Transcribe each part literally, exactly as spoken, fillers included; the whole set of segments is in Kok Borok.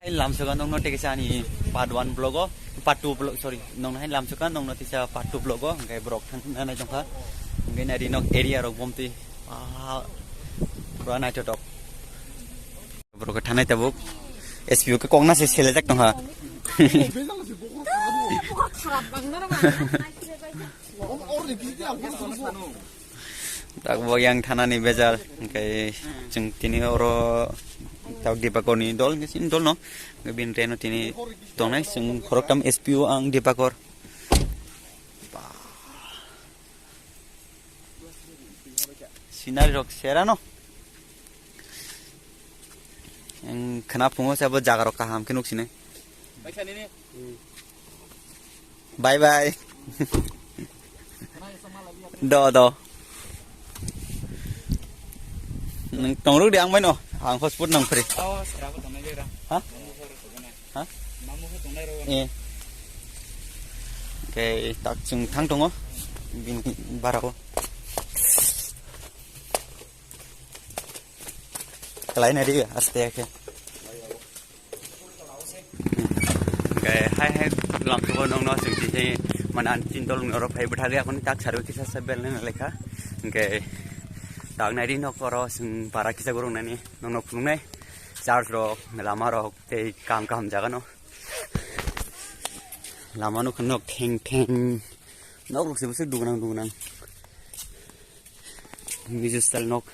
Lamsoka nongno tei kisa ani part one vlog o, part two vlog, sorry, nongno hai lamsoka nongno tisa part two vlog o, hingke borok thang nai tongkha, hingke nai ri nok area rok bomtwi, ah, pura naithotok. Borok khe thanai tabuk, S P O khe kokna se selejak tongkha. Tak bo yang thanani bejal, hingke chwng tini oro tak Dipakorni dol, hingke chini dol no, hingke bini reno tini tongnai chwng khoroktham S P O ang Dipakor. Ba. Sinari rok serano. Ang khna phungo se abo jaga rok kaham khe nuk sini. Bye bye. Do, do. Nang tongruk di ang maino. Ang hotspot nang free. Ha? Ha? Eh. Oke, tak chwng thang tongo. Bini barao. Kalaina ri aste ke. Oke, hai hai lamsogo nongno chwng tini mana chindol noro phai bwthagwi akoni tak sarwi kisa sa bel nang lekha. Oke. Tak nai ri nok oro chwng para kisa gurung nani nongno phunuknai. Church rok, lama rok, tei kaham kaham jaga no. Lama no kheno theng theng. Nok rok se bwswk dugnang dugnang. Mizu style nok.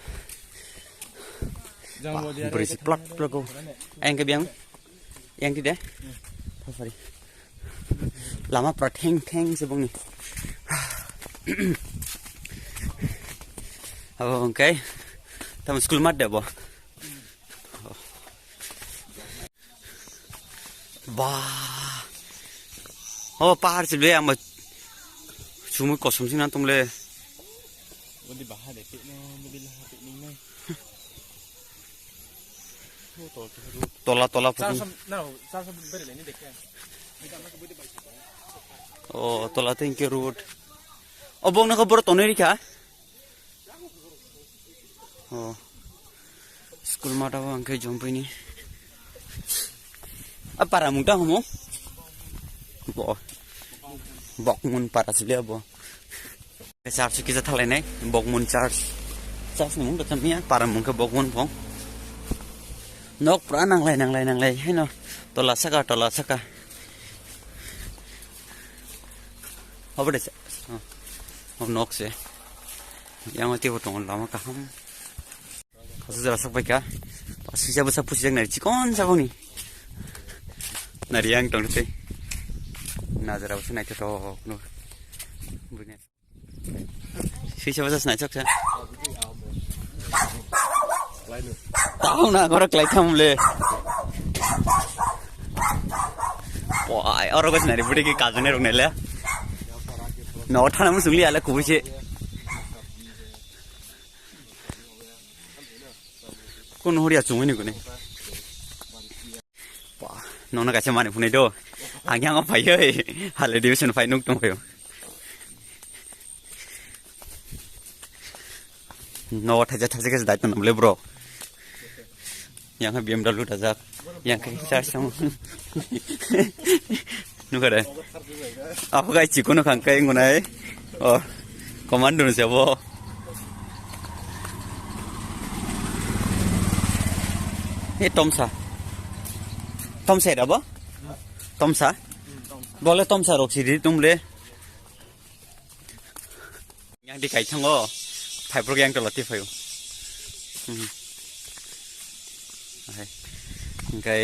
Jang bo dia bwrwi se plot plot ko. Ayang ke biang. Yang ti de. Sorry. Lama pura theng theng se bongni. Abo hwnkhe tamo school mat de bo. Ba. O pahar se be ama chumui kosom sina tongle. Bodi baha de pekno, bodi laha pekni nai. Tola, tola phuti. Char sam, no, char sam beri leni dekhe. O, tola tei hwnkhe road. O, bongno khe borok tonwi rikha. O. School mata o hwnkhe jompini. A para mungta homo. Bo. Bokmun para sile bo. Church kisa thalainai, Bokmun Church. Church ni mung khe miya, para mung khe Bokmun phong. Nok pura nanglai, nanglai, nanglai, haino tola saka, tola saka. Obo de se, oh, oh, nok se. Yang tei bo tongo lama kaham. Kasu jora sak bai ka. Sisa bwsa pusi jak nai chikon saboni. Nari yang tong tei. Najara bwsa nai to no. Buine. Sisa bwsa nai chok sa. Tau na gora klai tham le. Wai, oro gas nari budi ki kajane rok nele. No thana musung li ala kubui se. Kun hori achung ni kuni. Wah, nona kaisa mani phunai do. Ang yang phai oi. Hale division phai nuk tong phai. No thaja thaja kaisa dai tong le bro. Yang B M W dajak. Yang kai char sam. Nukare. Apa kai chikono khang kai ngunai. Oh. Commando ni sabo. He tomsa. Tomsa era bo? Tomsa? Bole tomsa rok sidi tumle. Yang di kai thango. Phai prok yang tola ti phayo. Hmm. Ahai. Hingkai,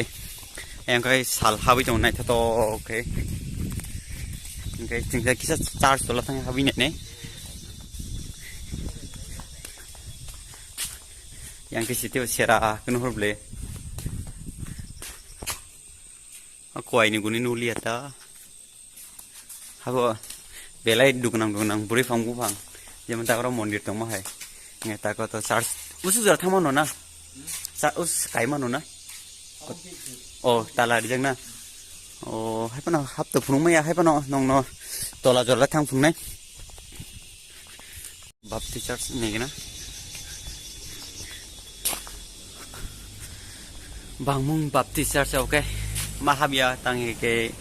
hingkai sal habwi tong naithotok khe. Hingkai chingsa kisa charge tola thang habwi nai. Yang kisi teo sera kunu hor ble. Kuai ni guni nuli ata. Habo belai dugnang dugnang bwrwi phang buphang. Jemon ta oro mondir tongma hai. Nge ta ko to church. Usu jora thangma no na. Sa us kaima no na. O tala rijak na. O hai pano hap to phunuk maya hai pano nong no tola jora thang phunuk nai. Baptist Church ni gana. Bangmung Baptist Church, okay. Ma habya tang ke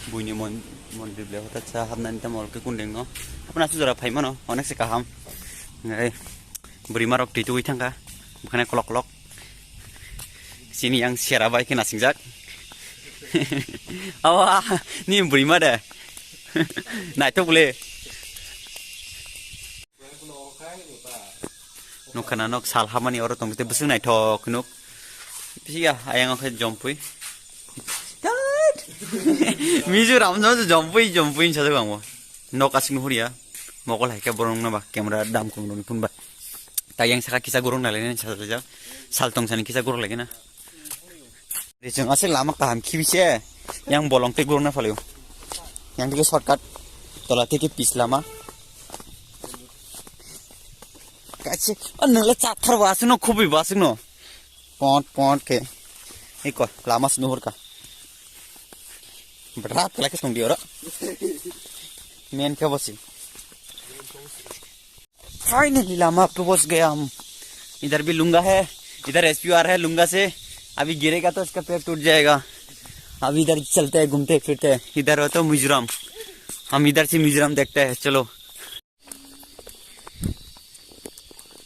buini mon-, mondir ble hotat sa habnani tamo ke kundeng no. Hapna su jora phai mano, onek se kaham. Ngai, buri marok twi twi thangka, bukhane kolok kolok. Sini yang sera bai ke nasingjak. Awa, ni buri ma de. Naitok le. Nukha na nok sal hamani oro tong te bwswk naithok nuk. Bisi ya ayang khe jompui. Mizoram no jompui jompui sajak ang bo. Nok asing huriya. Mokol hai khe borok nungna ba camera dam kung roni phun ba. Ta yang saka kisa gurung nalai nani sajak. Sal tong sani kisa gurung lagi na. Ri chwng aswk lama kaham khibi se, yang bolong tei gurung na phalio. Yang tike shortcut, tola tike pis lama. Kaise, o nang le chathar ba aswk no, khubui ba aswk no. Pont, pont ke. Iko, lama sunu hor ka. Berat kala ke song di oro. Men ke bosi. Finally, Lama पहुंच गया हम। इधर भी लूंगा है, इधर एसपी आ रहा है लूंगा से। अभी गिरेगा तो इसका पैर टूट जाएगा। अभी इधर चलते हैं, घूमते फिरते हैं। इधर हो तो मिजोरम, हम इधर से मिजोरम देखते हैं। चलो।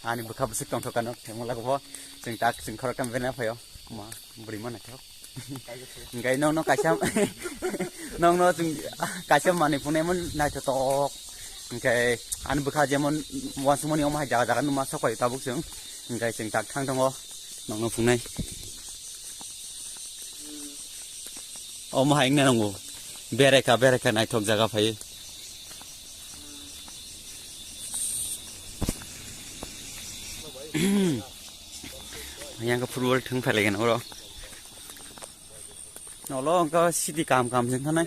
Ani bwkha bwswk tongthok kano, thengma lago bo. Chwng tak, chwng khoroktham bena phaio. Ma, bwrwi ma naithok. Hwnkhe nokno kaisa, nokno chwng kaisa manwi phunukmani naithotok. Hwnkhe ani bwkha jemon uansukmani omo hai jaga jaga numa sok phai tabuk chwng. Hwnkhe chwng tak thang tongo nokno phunuknai. Omo hai wngna nango. Bereka, bereka naithok jaga phai. Yang ke football thung phalai gana oro. Nolo wngkha city kaham kaham se wngkha nai.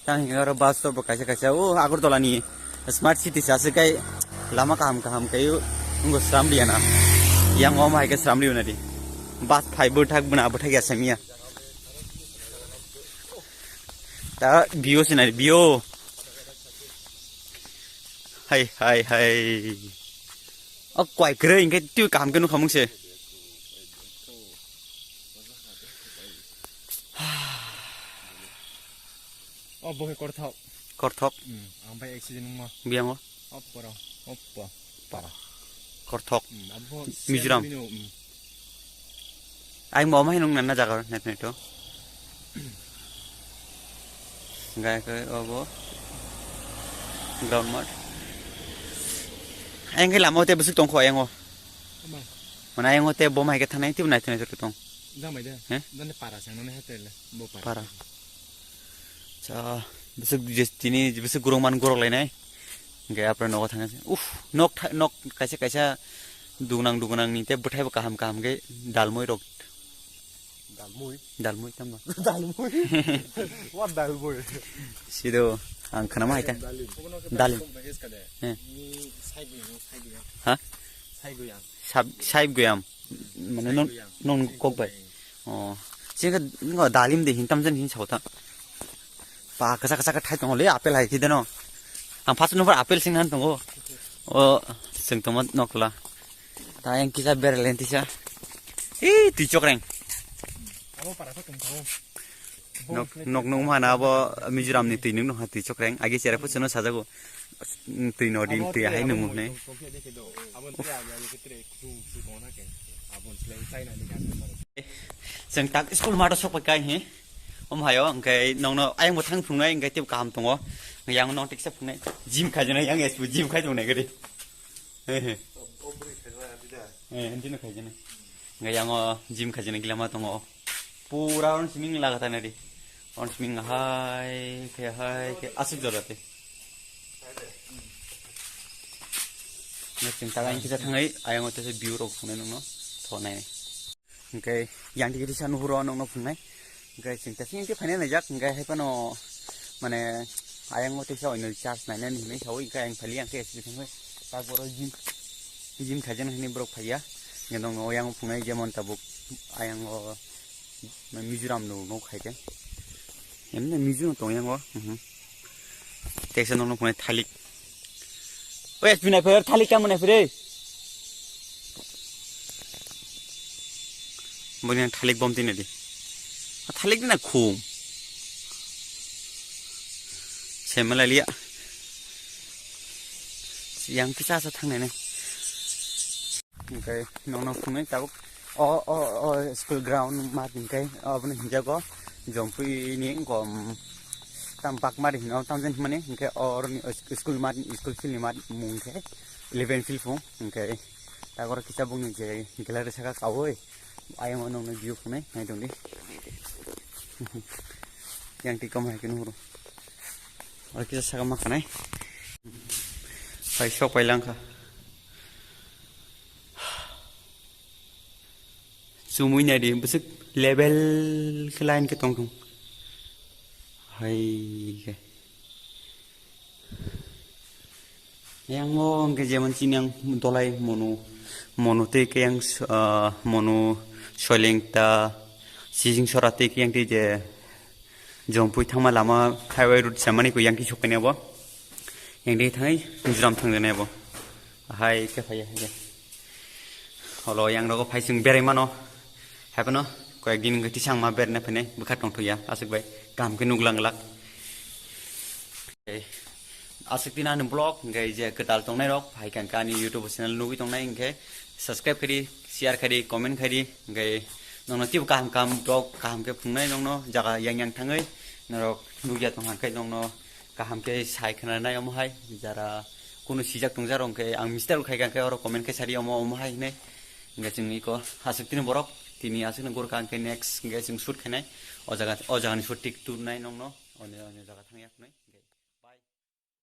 Tang hinwi oro bus stop bo kaisa kaisa o Agartala ni smart city se aswk kai lama kaham kaham kai o wngkha sram liya na. Yang omo hai khe sram liya na di. Bus phai bwthak bwna bwthak ya samiya. Ta view se nai view. Hai, hai, hai. O kwai kwrwi hwnkhe twi kaham khe nukha mung se. O bo khe korthok. Korthok. Hmm, ang bai accident wngma. Biyango. Oppo ro. Oppo. Para. Korthok. Hmm, abo Mizoram. Siyam bini, hmm. Ai mo mai nung nanna jaga net net to. Gai ke obo ground mat. Ayang ke lama te busuk tongkho ayango. Ama. Mana ayango te bom hai ke thanai tibnai thanai to tong. Jang mai de. He? Dane para sang nane hetel bo para. Para. Cha, bwswk je tini bwswk gurung man gurok lainai. Hwnkhe apre nogo thangkhe, uff, nok tha-, nok kaisa kaisa dugnang dugnang ni tei bwthai bo kaham kaham khe dalmoi rok. Dalmoi? Dalmoi tamo. Dalmoi? What dalmoi? Sido, ang khnama hai ta. Dalim. Dalim. He. Ha? Sab-, saib goyam. Mane non, non kok bai. Oh, sini ka, ngo dalim de hintam jan hin sao ta. Pa kasa kasa ka thai tongo le apple hai kideno. Ang first number apple sing han tongo. O, sing tongma nokla. Ta yang kisa berlen tisa. Ih, twi chok reng. Abo para sa tong tong. Nok, nok nung mana abo Mizoram ni twi nung nung ha twi chok reng. Agi chera phu chano sajago. Twi no din twi ahai nung ne. Chwng tak school mato sok pai kai he. Om hayo, hwnkhe nokno ayang bo thang phungnai, hwnkhe tei kaham tongo. Yang nong tiksa phungnai. Gym khai jana, yang S P gym khai tongnai gede. He he. Eh, hindi no khai jana. Hwnkhe yang o gym khai jana gilama tongo. Pura on swimming laga ta nari. On swimming hai, khe hai, khe asik jorate. Nokching taga ang kisa thangai, ayang o tesa view rok phunai nokno thonai. Hwnkhe yang tigi tisa nuhuro nokno phunai. Hwnkhe chwng tesa yang tigi phainai naijak, hwnkhe hai phano mane ayang o tesa oino charge nainani hinwi sawi, hwnkhe ayang phali yang khe S B thangwi tak boro gym, gym khaijak hinwi borok phaiya. Hwnkhe nokno yang phunai jemon tabuk ayang o Mizoram no nok hai khe. Emne Mizoram tong yang o. Mhm. Teksa nokno phunai thalik. Oi, S P nai phai, thalik tamo nai phai re. Boni ang thalik bom tini di. A thalik na khum. Semela liya. Yang kisa sa thang nene. Okay, nong nong phunai tabuk. O, o, o, school ground mat hingkai, o, aboni hinjago. Jompui ni gom tam bak mari hino, tam jen himani, hingke o, oroni school mat, school field ni mat mung khe eleven field phung, hingke tagoro kisa bungni je gallery saka kawoi. Ayang o nongno view khwnai, nai tongdi. Yang twi kamo hai khe nuhuru. Oro kisa saka ma khanai. Pai sok pai langkha. Chumui nai di, bwswk level khe line khe tong thung. Hai khe. Yang o hwnkhe jemon chini ang dolai mono, mono tei khe yang, ah, mono soileng ta sijing sora tei khe yang tei je jompui thangma lama highway road samani ko yang tei sokani abo. Yang tei thangai Mizoram thangjaknai abo. Hai khe phaiya hai khe. Holo yang rogo phai chwng berai mano. Haphano koyek din wngkhe tisang ma berna phene bwkha tongthokya aswk bai. Kaham khe nuklang glak. Eh, aswk tin ani vlog hwnkhe je kwtal tongnai rok phai kha ani YouTube channel nugwi tongnai hwnkhe subscribe khaidi, share khaidi, comment khaidi, hwnkhe nongno teibo kaham kaham vlog kaham khe phungnai nongno jaga yang yang thangwi norok nukya tongkha khe nongno kaham khe sai khwnanai omo hai jara kunu sijak tongjak rok hwnkhe ang mister khai kha khe oro comment khe sadi omo omo hai hinwi hwnkhe chwng iko aswk tini borok tini aswk no gurkha hwnkhe next hwnkhe chwng shoot khainai o jaga o jaga ni shoot tik turnai nongno onyo onyo jaga thangya khwnwi.